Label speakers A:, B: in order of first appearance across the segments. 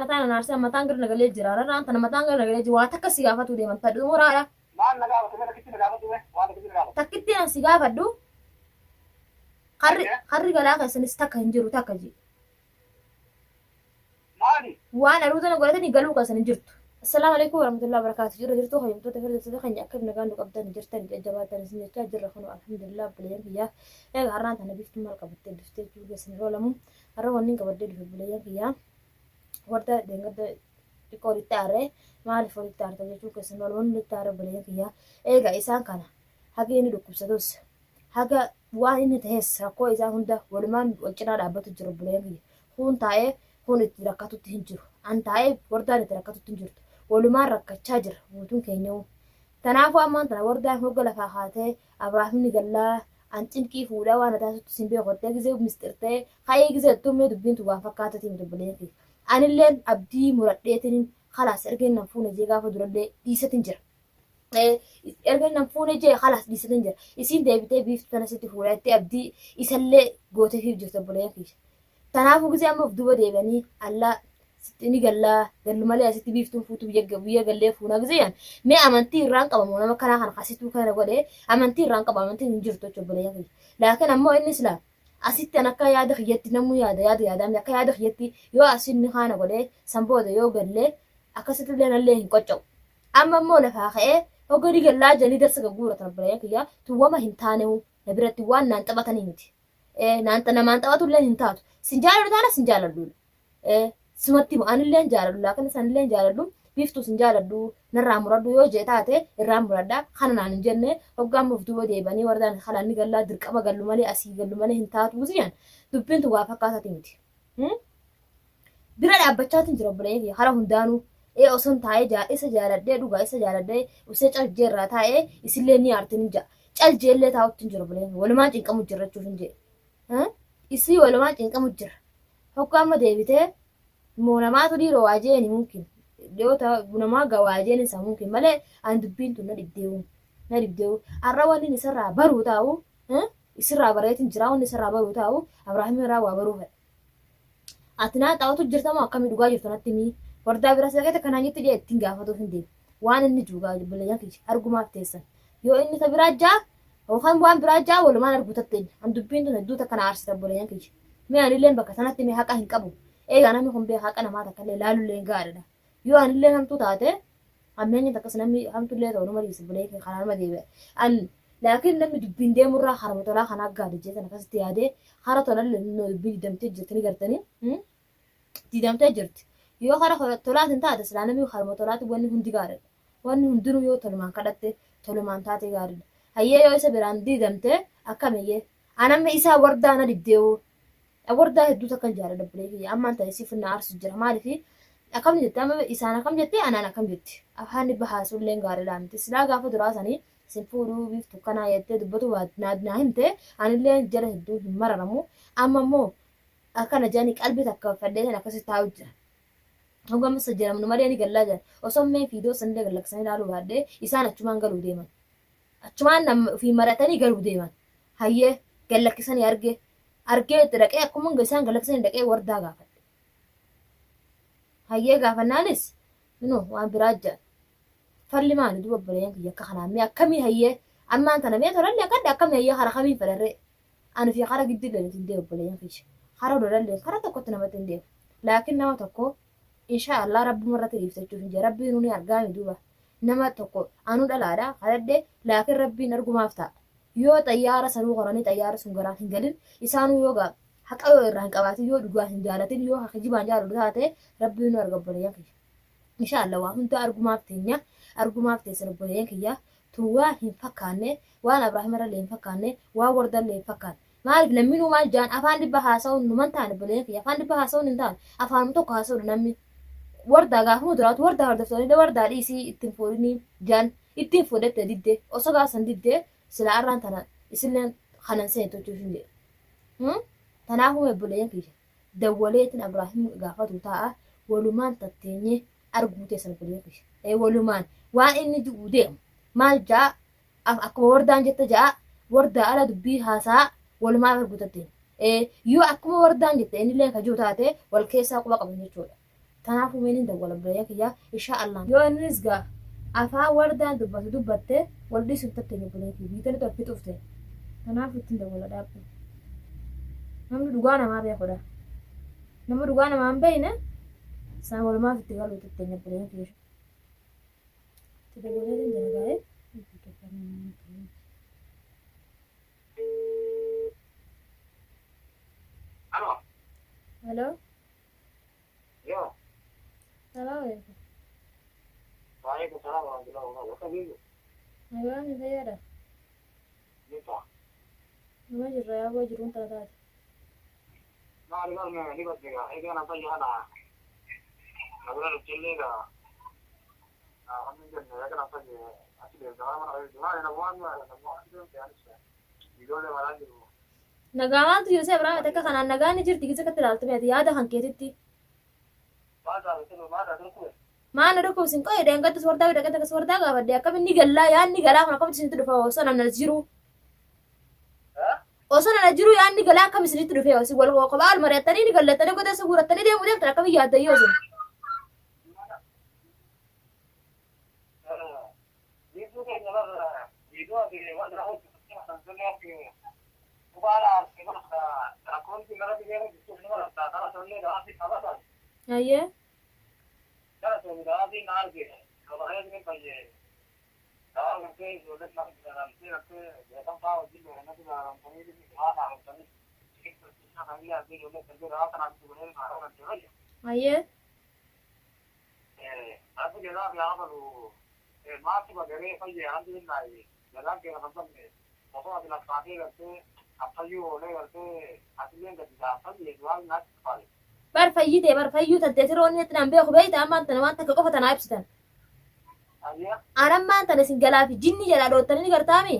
A: Mataan na mataan gara nagalee jira. Rarraan tana mataan gara nagalee jira. Waa takka si gaafatu deeman ta dhumuraadha.
B: Maal na gaafate mee takkitti na gaafadhu mee waan takkitti na gaafate.
A: Takkitti an si gaafadhu. Karri karri galaa keessanis takka hin jiru takka ji.
B: Maali?
A: Waan aruuza na godhatanii galuu keessan hin jirtu. Assalaamu alaikum warahmatullahi wabarakatuh. Jirra jirtuu kabajamtoota hordoftoota keenya akkam nagaan nu qabdan jirtan jajjabaattan isin jechaa jirra kunoo alhamdulillah obboleeyyan kiyyaa. Egaa har'aan tana biftu maal qabattee dhuftee jechuu keessan yeroo lamu har'a wanni hin qabadhee dhufe obboleeyyan kiyyaa. Warda deengadda xiqqoo walitti aarree maaliif walitti aarta jechuu keessan yeroo wanni walitti aarre obboleeyyan kiyyaa. Egaa isaan kana haga inni dhukkubsatus haga waan inni tahes rakkoo isaa hunda walumaan wal cinaa dhaabbatu jira obboleeyyan kiyya. Kuun taa'ee kun itti rakkatutti hin jiru. An taa'ee wardaan itti rakkatutti hin jirtu. Walumaan rakkachaa jira guutuun keenya'uu. Tanaafuu ammaan tana wardaan hogga lafaa kaatee Abrahaamni gallaa an cinqii fuudhaa waan taasisutti sin beeku jettee gizee misxirtee ka'ee gizee jettuu mee dubbiin tun waan fakkaatatii miti obboleeyyan kiyya. Anilleen abdii muradheetiniin kalaas erga inni nan fuune jee gaafa durallee dhiisetin jira. Erga nan fuune jee kalaas dhiisetin jira. Isiin deebitee biiftuu tana sitti fuudha jettee abdii isallee gooteefiif jirti obboleeyyan kiyya. Tanaafuu gisee amma of duuba deebi'anii allaa sitti ni gallaa gallu malee asitti biiftuun fuutu biyya biyya gallee fuunaa gisee jedhan mee amantii irraan qabamu nama kanaa kana kasituu kana godhe amantii irraan qaba amantiin hin jirtu jechuudha obboleeyyan kiyya. Laakiin ammoo inni silaa asitti an akka yaada kiyyatti namuu yaada yaada yaadaamni akka yaada kiyyatti yoo asin ni kaana godhe san booda yoo gallee akkasitti illee nallee hin qocca'u. Amma immoo lafaa ka'ee hogga ni gallaa jedhanii darsa gagguuratan obboleeyyan kiyya tuwwama hin taanewu na biratti waan naan taphatanii miti. Naan namaan taphatullee hin taatu. Sin jaaladhu taana sin jaaladhu. Sumatti himu anillee hin jaaladhu laakiin sanillee hin jaaladhu biiftuu sin jaaladhu narraa muradhu yoo jee taate irraa muradha kana naan hin jenne hoggaa amma of duuba deebi'anii wardaan kalaan ni gallaa dirqama gallu malee asii gallu malee hin taatu siyan dubbiin tun waa fakkaatati miti. Bira dhaabbachaatiin jira obboleeyyan kiyya kara hundaanuu. Ee oson taa'ee jaa isa jaaladhee dhugaa isa jaaladhee usee cal jee irraa taa'ee isillee ni aarti ni ja'a. Cal jeellee taa'utti hin jiru obboleeyyan kiyya. Walumaan cinqamu jirra jechuuf hin jee. Isii walumaan cinqamu jira. Hoggaa amma deebitee moo namaatu dhiiroo waa jeeni mumkin. Dhiyoota namaa gaa waa jeeni isaa mumkin malee an dubbiin tun na dhibdeewu. Na dhibdeewu. Har'a wanni isarraa baruu taa'u isirraa bareetin jira wanni isarraa baruu taa'u Abrahaam irraa waa baruu fedha. Ati naa xaawatu jirta moo akkamii dhugaa jirtu natti himi. Wardaa bira saqete kanaan jetti jee ittiin gaafatuuf hin deemu. Waan inni juugaa obboleeyyan kiyya argumaaf teessan. Yoo inni ta biraa jaa yookaan waan biraa jaa walumaan arguu tatteenya. An dubbiin tun hedduu takka na aarsita obboleeyyan kiyya. Mee anilleen bakka sanatti mee haqa hin qabu. Eegaa namni kun beeka haqa namaa takka illee laalullee gaariidha. Yoo anillee hamtuu taate Hammeenya takkas namni hamtullee ta'u nama dhiisa bulee kee karaa nama deebi'a. An laakiin namni dubbiin deemurraa karama tolaa kanaa gaadha jeetan akkasitti yaadee kara tolallee dubbiin didamtee jirti ni gartanii. Didamtee jirti. Yoo kara tolaatiin taate silaa namni karama tolaatiin wanni hundi gaariidha. Wanni hundinuu yoo tolumaan kadhatte tolumaan taate gaariidha. Hayyee yoo isa biraan didamte akkamiyyee. An amma isaa wardaa na dhibdeewoo. Wardaa hedduu takkan jaaladha obbolee kiyya ammaan tana siif na aarsu jira maaliif akkam jette amma isaan akkam jette anaan akkam jetti afaan dhibba haasuulleen gaariidha miti silaa gaafa duraa sanii sin fuudhuu biiftu kanaa jettee dubbatu naa himte anillee jara hedduu hin mararamu amma immoo akkana jedhanii qalbii takka fadhee san akkasitti taa'u jira. Hogga amma sajjaramnu malee ni gallaa jiran osoo mee fiidoo sanillee gallaksanii ilaaluu baadhee isaan achumaan galuu deeman. Achumaan nama ofii maratanii galuu deeman. Hayyee gallakkisanii argee argee itti dhaqee akkuma isaan gallakkisanii dhaqee wardaa gaafadhe. Hayyee gaafannaanis no waan biraa jedhan. Falli maali duuba obboleeyyan kiyya akka kanaa mee akkamii hayyee ammaan tana mee tolallee akkadha akkamii hayyee kara kamiin fedharree. Ani fi kara gidduu illee hin deemu obboleeyyan kiyya. Kara lolallee kara tokkotti namatti hin deemu. Laakiin nama tokko insha Allah rabbuma irratti dhiiftachuuf hin jira. Rabbiin ni argaami duuba. Nama tokko anuu dhalaadha kadhadhe laakiin rabbiin argumaaf ta'a. Yoo xayyaara sanuu koranii xayyaara sun garaan hin galin isaanuu yoo gaa haqa yoo irraa hin qabaatin yoo dhugaan hin jaalatin yoo kijibaan jaalatu taate rabbiin nu arga obboleeyyan kiyya. Insha Allah waa hunda argumaaf teenya argumaaf teessan obboleeyyan kiyya tun waan hin fakkaanne waan Abrahaam irra illee hin fakkaanne waan warda illee hin fakkaanne. Maaliif namni nuu maal jaan afaan dhibba haasa'uun numan taane obboleeyyan kiyya afaan dhibba haasa'uun hin taane afaanuma tokko haasa'uudha namni. Wardaa gaafuma duraatu wardaa hordoftoonni wardaa dhiisii ittiin fuudhinii jaan ittiin fuudhette didde osoo gaasan didde sila arraan tana isilleen kanan seentu jechuuf hin jedhu. Tanaafuu obboleeyyan kiyya dawwaleetiin Abrahaam gaafatu taa'a walumaan tatteenyee arguu teessan obboleeyyan kiyya. Walumaan waan inni ji'u deemu maal ja'a akkuma wardaan jette ja'a wardaa ala dubbii haasaa walumaan arguu tatteenya. Yoo akkuma wardaan jette innillee ka jiru taate wal keessaa quba qaban jechuudha. Tanaafuu mee nin dawwala obboleeyyan kiyya inshaa Allah. Yoo innis gaa afaan wardaan dubbatu dubbatte wal dhiisu hin tatteenye obboleeyyan kiyya biitanii tol fixuuf ta'e. Tanaafuu ittiin dawwala dhaabbe. Namni dhugaa namaa beekudha. Nama dhugaa namaa hin beekne isaan walumaaf itti galuu tatteenye obboleeyyan kiyya. Itti dawwalee hin jira gaa'ee.
B: Alo.
A: Hello.
B: Yoo.
A: Salaam alaikum.
B: Waalaikum salaam warahmatullahi wabarakatuh.
A: Nagaan ni fayyaadha.
B: Jirta.
A: Nama jirra yaaboo jiruun tana taate.
B: Maali galme ni badde gaa. Egaa na fayya kana. Na bira dhuftillee gaa. Wanni jenne egaa na fayya achi deemte mana mana fayyadu. Maali na waan na waan deemte anis ijoollee maraan jiru.
A: Nagaa maaltu jiru see Abrahaam takka kanaan nagaan ni jirti gisa katti ilaaltu meeti yaada kan keetitti.
B: Maal taate maal taate dhukkube?
A: Maa na dhukkubsin qoyi dheengadda soortaa fi dhaqee takka soortaa gaafadhe akkamiin ni gallaa yaadni galaa kun akkamitti isinitti dhufa osoo namni as jiru. Osoo nana jiru yaadni galaa akkam isinitti dhufe osoo wal kophaa wal mari'attanii ni gallattanii godha isa guurattanii deemuu deemtan akkamiin yaaddan yoo isin.
B: Biiftuu keenya bar viidiyoo ati waan hojjetu dhugaadha rakkoon gara biyya jirtuuf nama lakkaa kara tollee gaafii qabatan
A: Ayyee.
B: gara tollee gaafii na arge gabaee ni fayyee gaafa gartee ijoolleen nama jiraamtee gartee beekan fa'aa wajjin beekanatti jiraamtanii waan haaromtanii
A: Ayyee. Bar fayyitee bar fayyuu tantee tiroonni natti naan beeku beeyta ammaan tana waan takka qofa tanaa ibsitan. Anammaan tana isin galaa fi jinni jalaa dhoottanii ni gartaami.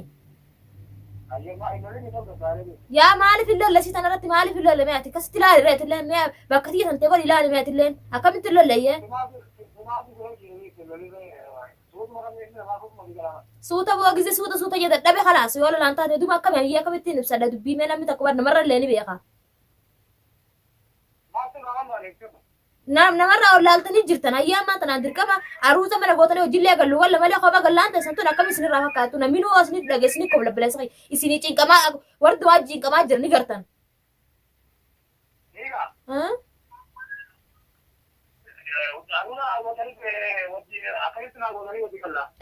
A: Yaa maaliif hin lolle si tana irratti maaliif hin lolle mee ati akkasitti ilaali ree atilleen mee bakka tiyya tantee godhi ilaali mee atilleen akkamitti hin lolle iyyee. Suuta bu'a gizee suuta suuta jedha dadhabe kalaas yoo lolaan taate duma akkami hayyee akkamittiin ibsadha dubbii mee namni tokko bar namarra illee ni beeka. Namarraa ol laaltanii jirtan hayyee ammaan tanaan dirqama aruuza mana gootanii hojiillee gallu walla malee kophaa gallaan teessan tun akkami isinirraa fakkaattu namni nuu isinii dhageessanii kobla bileessa isinii cinqamaa warri waa cinqamaa jira ni gartan.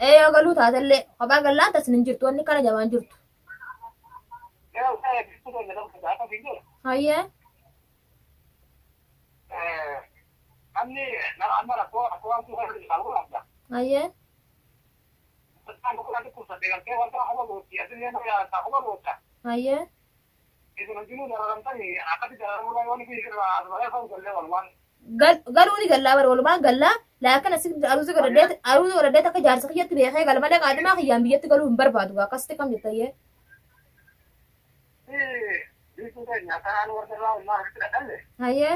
A: Ee yoo galuu taatellee kophaa gallaan tasin hin jirtu wanni kana jabaan jirtu. Hayyee. Hayyee. Hayyee. Galuu ni gallaa bara walumaan gallaa laakin asi aruuza godhadhee aruuza godhadhee takka jaarsa kiyyatti beekee gala malee qaadhimaa kiyyaan biyyatti galuu hin barbaadu gaa akkasitti kam jettayyee. Hayyee.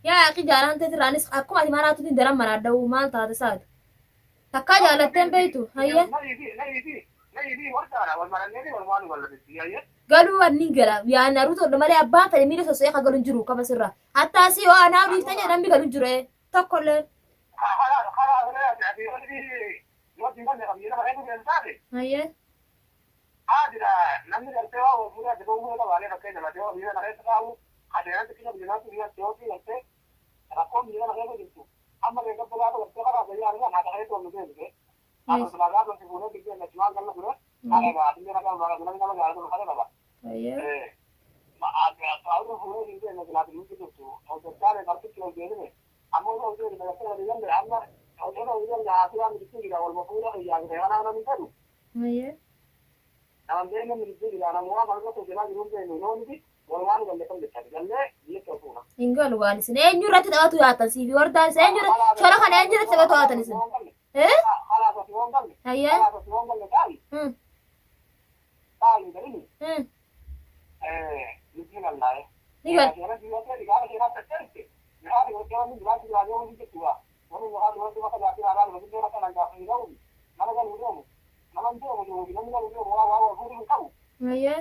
A: Yaa akhi jaalaan teetirra anis akkuma ati maraatuutiin daran maraadha'u maal taate saati. Takkaa jaalatteen beektu hayyee. Galuu wanni gala yaa naruto malee abbaan fedhe miila sosso'ee kan galu hin jiru kama sirra. Hattaa si yoo anaa dhiiftan jedhe namni galu hin jiru tokkollee. Hayyee. Hayyee. Hayyee. Hin galu waan isin eenyu irratti taphatu yaatan siifi wardaan isin eenyu irratti shora kana eenyu irratti taphatu yaatan isin. Eh? Hayyee. Hmm. Hmm. Ni gal. Ayyee.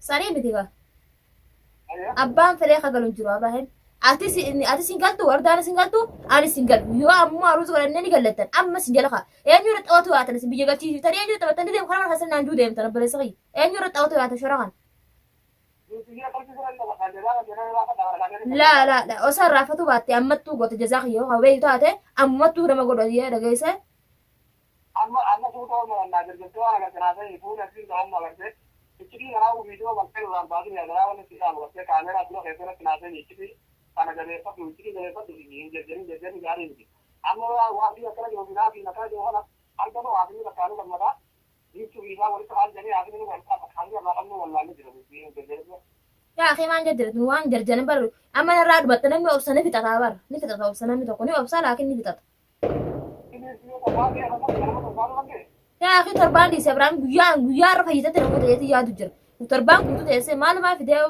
A: Sanii miti gaa. Abbaan fedhee ka galu hin jiru Abraahim. Atis atis hin galtu wardaanis hin galtu anis hin galu. Yoo ammoo aruusa godhannee ni gallattan amma isin jala kaa. Eenyu irra xawatu yaatan isin biyya galchiiftanii eenyu irra taphattanii deemu kana mana keessan naan juu deemtan obboleessa kiyya. Eenyu irra xawatu yaatan shora kana. Laa laa laa osoo irraafatu baatte ammattuu goota jazaa kiyya yoo hawweeyu taate ammattuu nama godha jee dhageesse.
B: Amma amma suuta amma naa jarjartee waan agarte naa ta'e fuula asiin ta'u amma agarte iccitii kanaa viidiyoo bartee irraan baasin yaa wanni si dhaamu gartee kaameeraa dura keessatti naa ta'e iccitii kana jabeeffadhu iccitii jabeeffadhu hin jarjarin jarjarri gaarii miti. Amma waa fi akkana jiru finaa fi akkana jiru kana argama waa fi bakkaanuu gammadaa biiftuu fi isaa walitti haal jedhee haa fi nu kan irraa qabnu wallaallee jira hin jarjarin.
A: Yaa akhi maan jarjartu waan jarjarin bar amma narraa dhumatte namni obsa ni fixataa bar ni fixata obsa namni tokko ni obsa laakiin ni fixata. Yaa akhi torbaan dhiise Abrahaam guyyaa guyyaa irra fayyisatti namoota jeetii yaadu jira. Torbaan guutuu teessee maalumaa fidee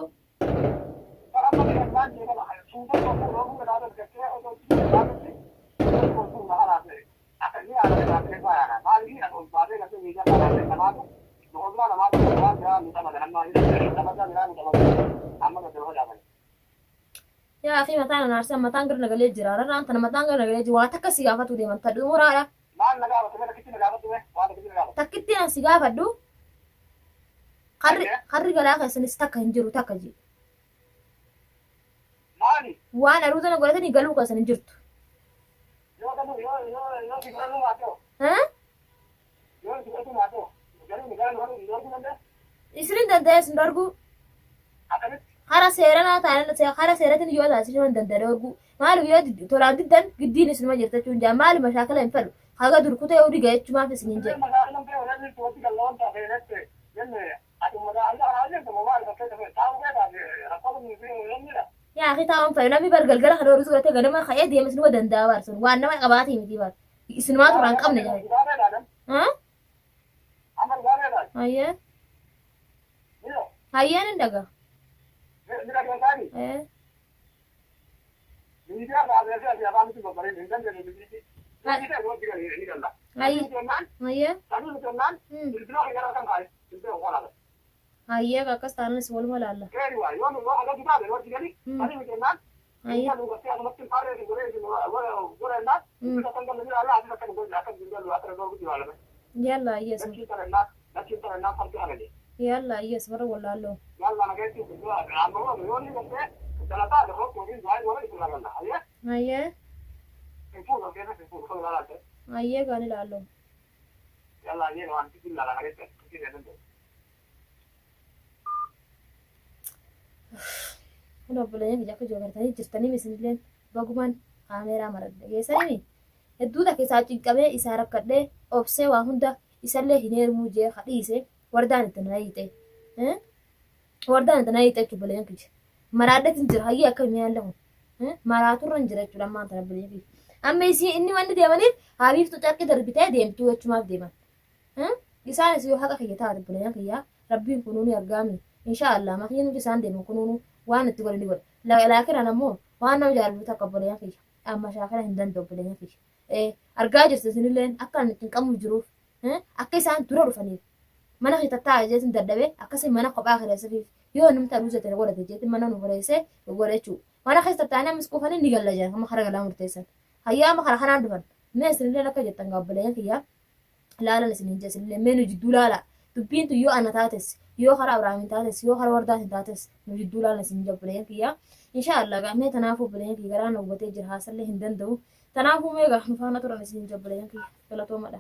A: Yaa akhi mataan ana aarsaa mataan gara nagalee jira. Rarraan tana mataan gara nagalee jira. Waa takka si gaafatu deeman ta dhumuraadha. Takkittiin an si gaafadhu karri karri galaa keessanis takka hin jiru takka ji. Waan aruuza na godhatanii galuu keessan hin jirtu. Eh? Isin danda'e isin dhorguu. Kara seeranaa taanaan kara seeratiin yoo taate isin danda'e dhorguu. Maaliif yoo tolaan diddan giddiin isinuma jirta jechuun jaa maali mashaakala hin fedhu. Haga dur kutee udii gahechumaaf isin hin jedhu. Yaa akhi taa'uun fedhu namni bar galgala kana horuu godhatee ganama ka'ee deema isinuma danda'a bar sun waan nama qabaatee miti bar. Isinumaatu irraa hin qabne jedhe. Ha? Hayyee. Hayyeen hin dhaga. Eh. Hayyee. Hayyee. Hayyee akkas taananis waluma laalla. Hayyee. Yalla hayyee sun. Yalla hayyee sumara wallaalloo. Hayyee. Hayyee gaan ilaalloo. Kun obboleeyyan kiyya akka jiru agartanii jirtanii isinilleen bagumaan kaameeraa maradhe geessanii hedduu takka isaa cinqamee isaa rakkadhee obsee waa hunda isallee hin heerumuu jee ka dhiise wardaan itti na hiixee wardaan itti na hiixee jechuudha obboleeyyan kiyya maraadheetiin jira hayyee akka miyaan lafu maraaturra hin jira jechuudha ammaan tana obboleeyyan kiyya amma isii inni wanni deemaniif habiiftuu carqii darbitee deemtuu jechumaaf deeman. Isaanis yoo haqa kiyya taate obboleeyyan kiyya rabbiin kunuu ni argaami insha Allah makiin nuti isaan deeman kunuunu waan itti godhe ni godha laakiin an ammoo waan nama jaalladhu takka obboleeyyan kiyya amma shaakala hin danda'u obboleeyyan kiyya argaa jirtu isinilleen akka ani ittiin qabuuf jiruuf akka isaan dura dhufaniif mana kee tattaa'a jeetin dadhabee akkasii mana kophaa kireessafiif yoo namni aruuza ta'e godhate jeetin mana nu kireessee godhe jechuudha. Mana keessa tattaa'anii ammas quufanii ni galla jedhan amma kara galaa murteessan. Hayyaa amma kara kanaan dhufan mee isinilleen akka jettan gaa obboleeyyan kiyyaa laalan isiniin jedhe isinillee mee nu jidduu laala dubbiin tun yoo ana taates yoo karaa Abrahaamiin taates yoo karaa Wardaatiin taates nu jidduu laalan isiniin jedhe obboleeyyan kiyyaa insha Allah gaa mee tanaafuu obboleeyyan kiyya garaa na gubatee jira haasallee hin danda'u tanaafuu mee gaa nu faana turan isiniin jedhe obboleeyyan kiyya galatoomadha.